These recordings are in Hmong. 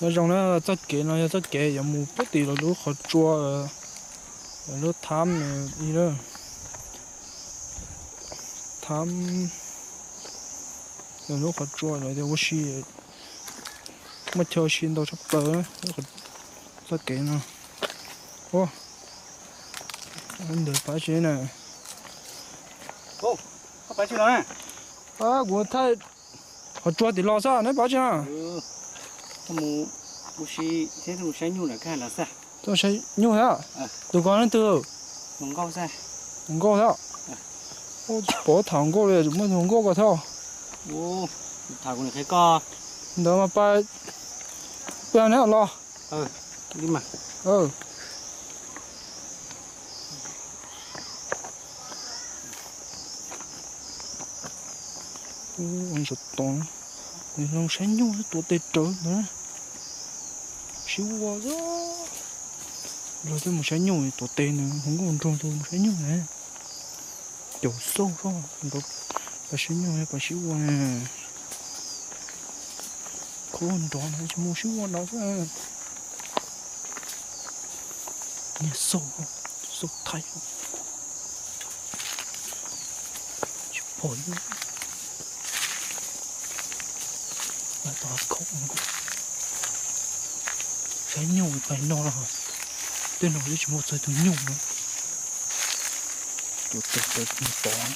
Nyob zoo na, txoj kev no yog txoj kev yuav mus pem tim lawv lub qhov tsua, lawv lub thab ib lawm, thab lawv lub qhov tsua lawv tias ua si, muaj chaw ua si ntau tshaj plaws txoj kev no. Ua ntawd pab tsi na. Kuv thaij qhov tsua tim los xwb, neb pab tsi na. Mus ua si thiab mus saib nyuj lawm, kag los xwb. Tuaj saib nyuj thiab? Tus ko leej twg? Hluas nkauj xwb. Hluas nkauj thiab? Tsis pom tham hluas nkauj li, muaj hluas nkauj ko thiab. Tham kuv niam qhia koj. Ntawd mas pab, pab neb los. Ua saum tod, nws los saib nyuj, tuav tes rawv ntawd, sib ua. Nrog tej mus saib nyuj, tuav tes nws hu nkauj nrog tus mus saib nyuj na. Caum xauj soj nrov, pab saib nyuj pab sib ua na. Khub nrov no tsis mus sib ua nrov xwb. Niag xauj, xauj thaij. Tsis pom li. Tau khoom, saib nyuj pais no los, tej no twb tsis muaj txog tus nyuj na. Tus tes tes mus tod.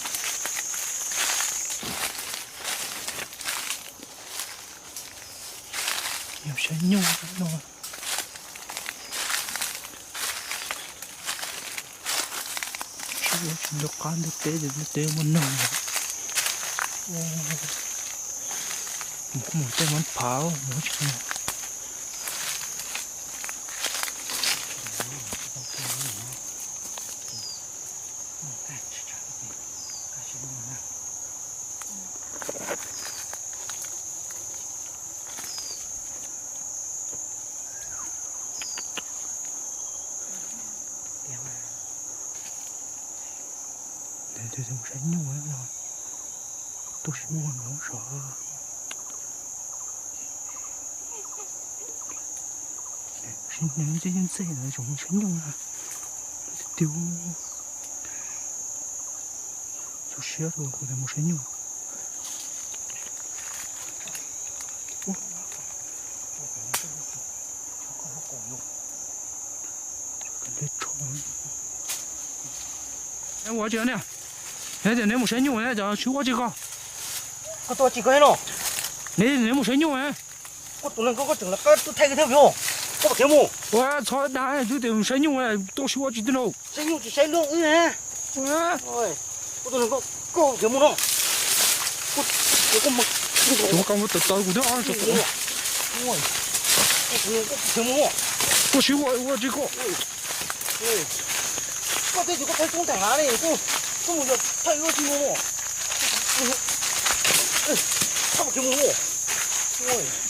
Yog saib nyuj no. Sib ua tsis nco qab ntiaj teb, ntiaj teb muaj neeg. Mus kuj mus tej mab phav mus tsis. Tus mus saib nyuj no, tus sib muag no sav. Sib nws ntxej ntxej ntxej ntawd tsoom mus saib nyuj na. Tiag tiag. Txhua siab rau kuv mus saib nyuj. Neb ua tsi ne? Neb tias neb mus saib nyuj ne, cov sib ua tsi ko? Koj tuaj tsi ko no? Neb, neb mus saib nyuj ne? Koj tus neeg koj, koj tseem lawv qab tuaj thaij koj thiab vim koj khiav mus? Ua txhob dag, twb tias mus saib nyuj, tuaj sib ua tsi twb no. Saib nyuj tsis saib luaj wb ne. Koj tus neeg koj, koj khiav mus no. Koj, koj, koj, koj tawv tawv kuv thiab. Koj tus neeg koj khiav mus no. Tuaj sib ua ua tsi koj. Koj twb tias koj thaij tub ntag li, koj, koj mus yog thaij ua tsi no.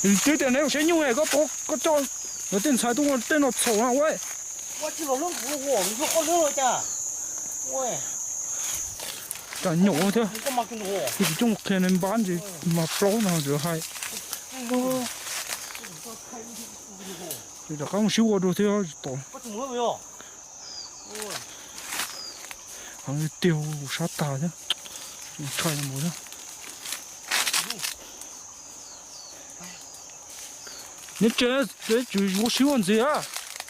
Twb tias neb mus saib nyuj, koj, koj coj lawv tej ntxhais tuaj ua tej no txhaum na ua. Cas nyuam thiab. Kuv coj mus qhia nws npab ntsis mas plaub no tsis hais. Rov qab mus sib ua dua thiab tsis tau. Heev tiag, sab tag thiab. Tshais mus thiab. Neb tsev, tsev tsis ua sib ua ntxiv,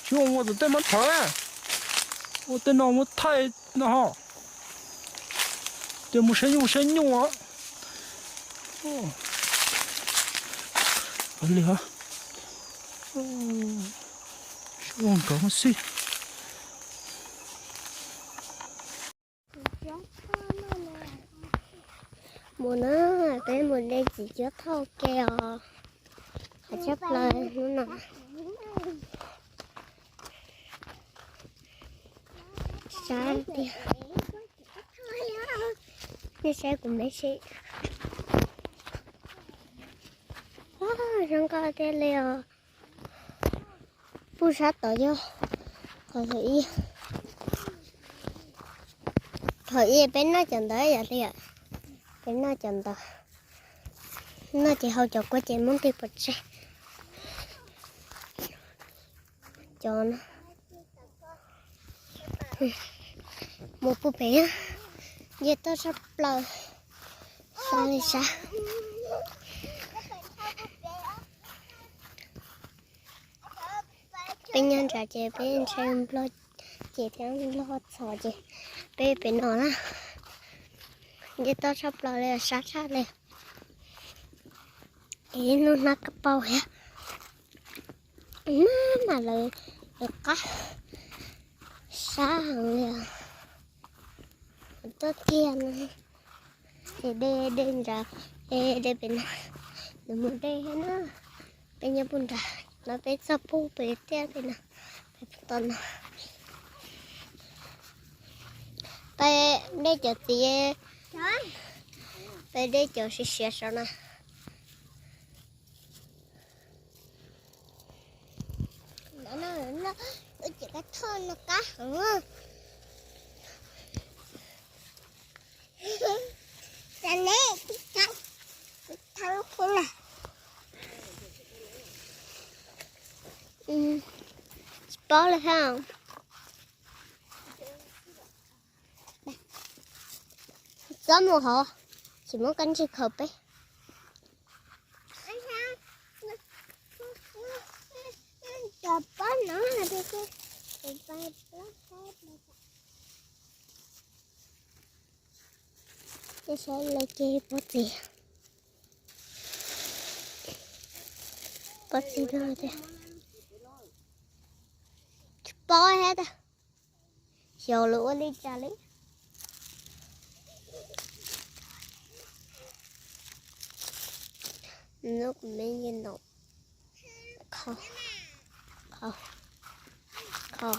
sib ua ua tom tej mab phav, ua tej no muab thaij no ho. Ces mus saib nyuj saib nyuj. Li sib ua nrov xij. Mus na, peb mus de txiv cuab thauj ke os. Qhov tshaj plaws hnub no. Sab tiag. Nej saib kuv me seb. Zoo nkauj tiag li os. Pub sab tod yog qhov thaum ib. Thaum ib peb noj cov ntawd yom li, peb noj cov ntawd. Noj ces hau cov kua ces muab nqis pov tseg. Cov no mus puag pem, nce toj tshaj plaws, sab li sab. Peb nyob nram ces peb ntshai nplog ces thiab nplog txhos ces peb pem no na. Nce toj tshaj plaws li, sab tshaj li. Es lub hnab kab paug thiab, mas lawv qab sab heev li. Tuaj kiag no, ces dej dej nrad, dej pem no, nws mus dej thiab na. Peb nyob puag nrad no, peb txog puag pem tiaj pem no, pem puag tom no. Peb dej cov txiv, peb dej cov siav siav saum no. Tsis paub li thiab. Txhob mus hauv, tsis muab kab ntsig khaws peb. Saib lawv ces pov txiv, pov txiv no tias tsis paub thiab, xyov lawv ua li cas li. Nub kuv me nce ntaum, kho, kho, kho,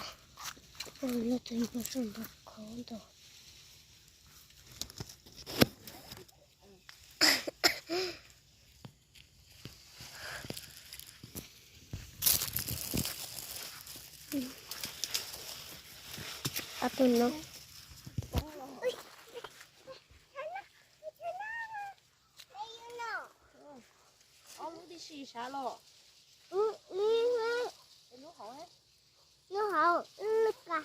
nub tus npua soj ntog kho ntag. Ob tug no. Lub hauv, lub ka.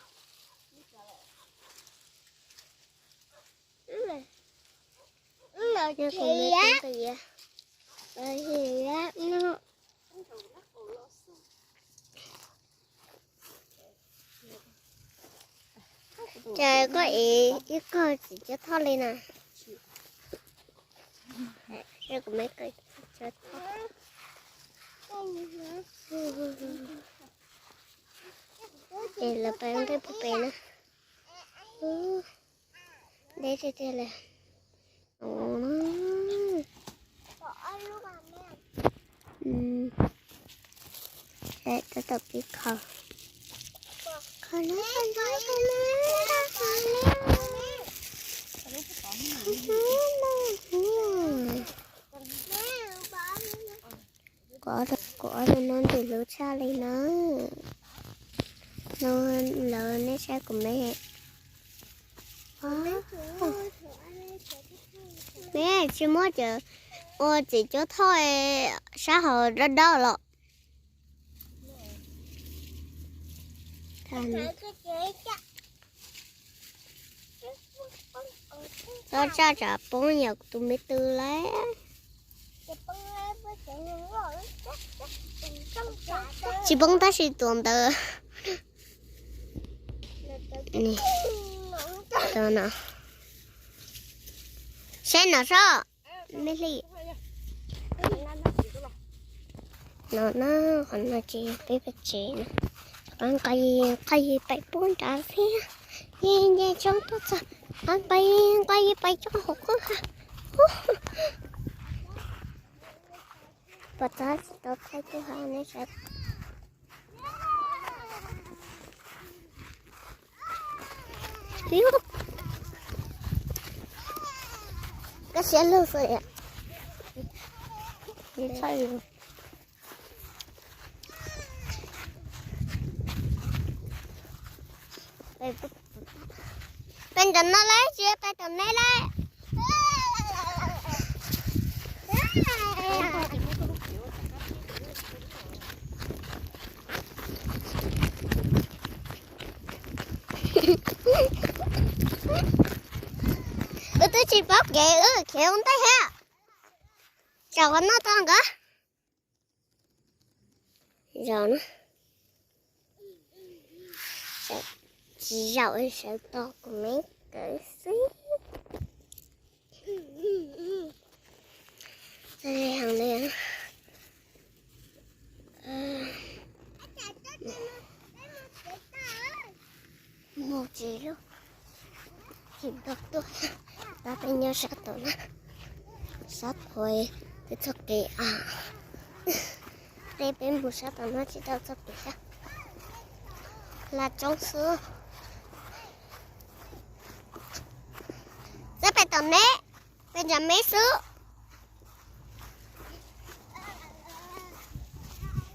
Cas koj ev ib kawm txiv cuab thoj li na? Kuv me kawm txiv cuab thoj. Es lawv pais ua ntej puag pem na. Deb tiag tiag li. Tab tom pib kho. Kho na, kho na, kho na, kho na. Kuv ob tug no ntxim hlub tshaj li na. No lawv nej saib kuv me. Me tsis muab cov ua txiv cuab thoj sab hauv dawb dawb los. Txhob tsa tsam poob yam tus me tw lawm. Tsis poob tab sis tuam ntawd. Saib no sob, me hli. No na, qhov no ces peb pem tsev na. Qab nqa, nqa yig pais puag nrad thiab. Yig nce tsoob tuaj txog, qab nqa, nqa yig pais tso hauv qwj ha. Pov txog tsis tau thaij kuj ha ne saib. Koj siab lug xwb. Peb ntawm no lawm, tsis peb tom nej lawm. Tsis paub kev, khiav ua ntej thiab. Zaum qhov no tau nkawd. Zaum na. Tsis zaum, sawv tos kuv me kawm xwb. Heev li. Mus tsis lub, tsis tau tuaj, tab peb nyob sab tod na, sab tod twb txoj kev, peb peb mus sab tod no tsis tau txoj kev thiab, hla roob xwb. Txawm peb tom me, peb nrog me xwb.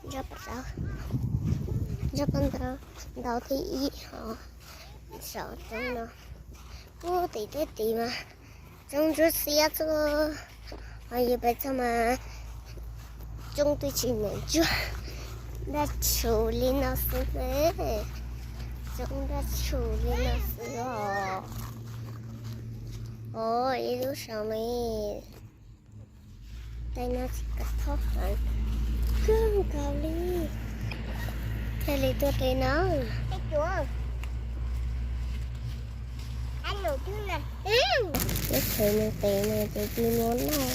Nyob pab ntau thib ib hov, saum roob no, ub tim tej tid mas roob ntsuab xiab xwb, ho yus pem txog mas roob twb tsis ntsuab, daj tshuv li no xwb, roob daj tshuv li no xwb os. Os, ib lub saum li. Tej no tsis kam thob heev, kawg nkaus li, thiaj li tuaj tej no. Lub tsev no tes no ces tsis muaj noj.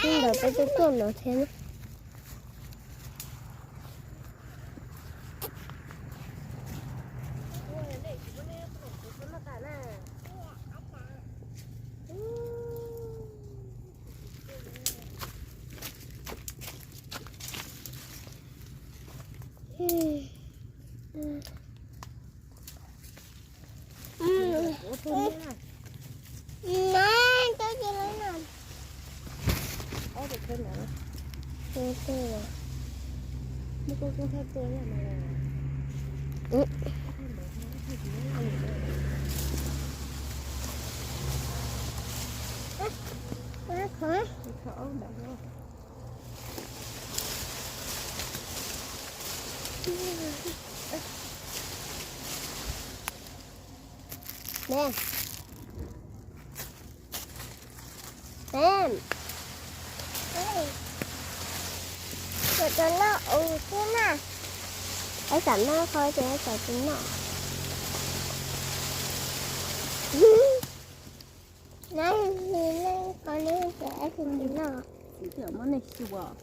Ntawm peb tuaj tuaj no thiab. Peb, peb, cov no ua xwb na. Peb xam noj qhov tias peb xam tsis noj. Noj, noj qhov no tias peb xam tsis noj. Muab nej xyuas.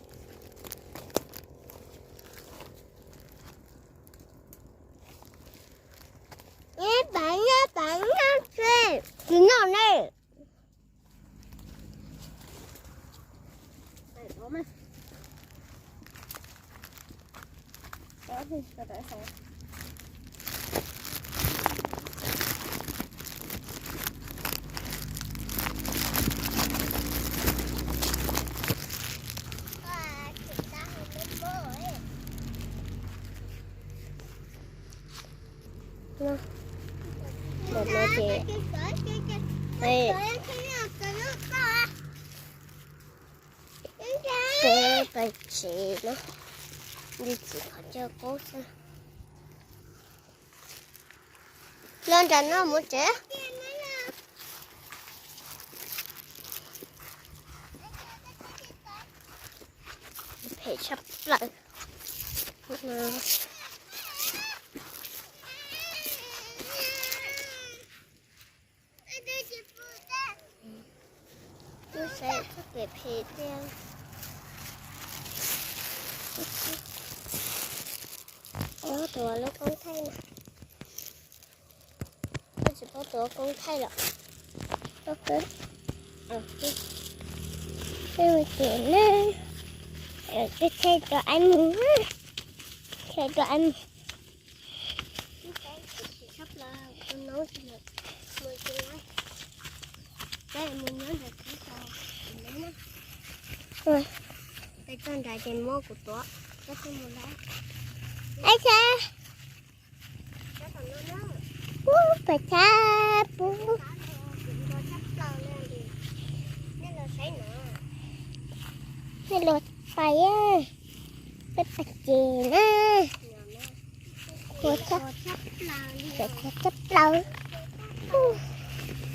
Peb noj, peb noj, tsis noj ne. Ntawm no ces, peb pais tsev no, ntxim qhov chaw qub xwb. Los nram no mus tsev. Phem tshaj plaws. Twb saib txoj kev phem tiag. Tuav lub koob thaij na. Koj tsis paub tuav koob thaij los? Koj kawg. Ces ne, thaij rau ai mus, thaij rau ai mus. Peb txog nrad ces muab kuv tuav, peb thiaj mus lawm. Ib txhia. Pas tshab pub. Nej los pais, peb pais ces na. Ua tshab plaws.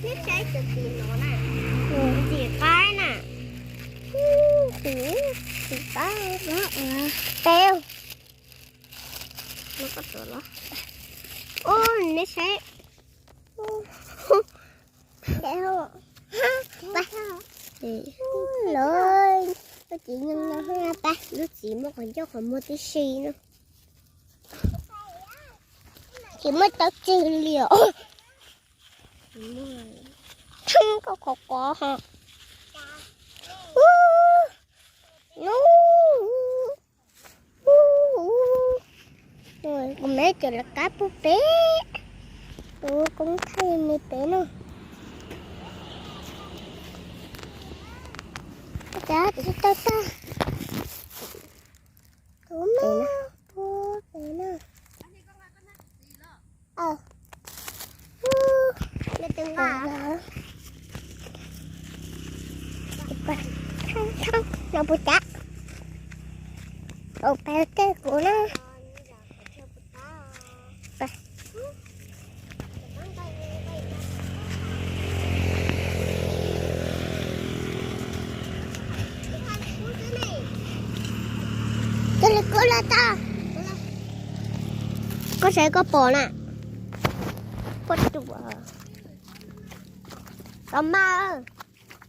Ntxim qaib na. Ntxim qaib. Peb. Ub, neb saib. Lub txiv muaj qhov ncauj qhov muag tib si na. Tsis muaj dab tsi li os. Theej koj qhov quav ho. Kuv me cov lawv qab pub peb. Kuv koob thaij me peb no. Cas tsis tau tag. Kuv me pub peb no. No puas cas? Ua peb tej kuv na. Cia li kuv los tau. Koj saib koj pom na. Koj tsuas. Koj mas,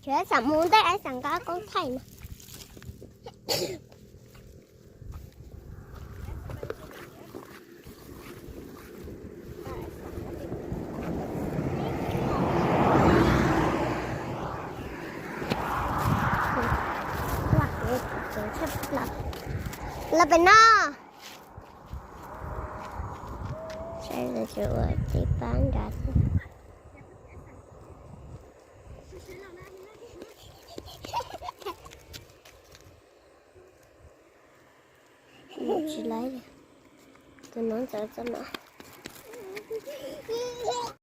tseem xav mus ntej, xav nqa koob thaij na. Los pem no. Saib lawv tseem ua teb pab nrad xwb. Tsis laib li. Tus no ntxeev txoj no.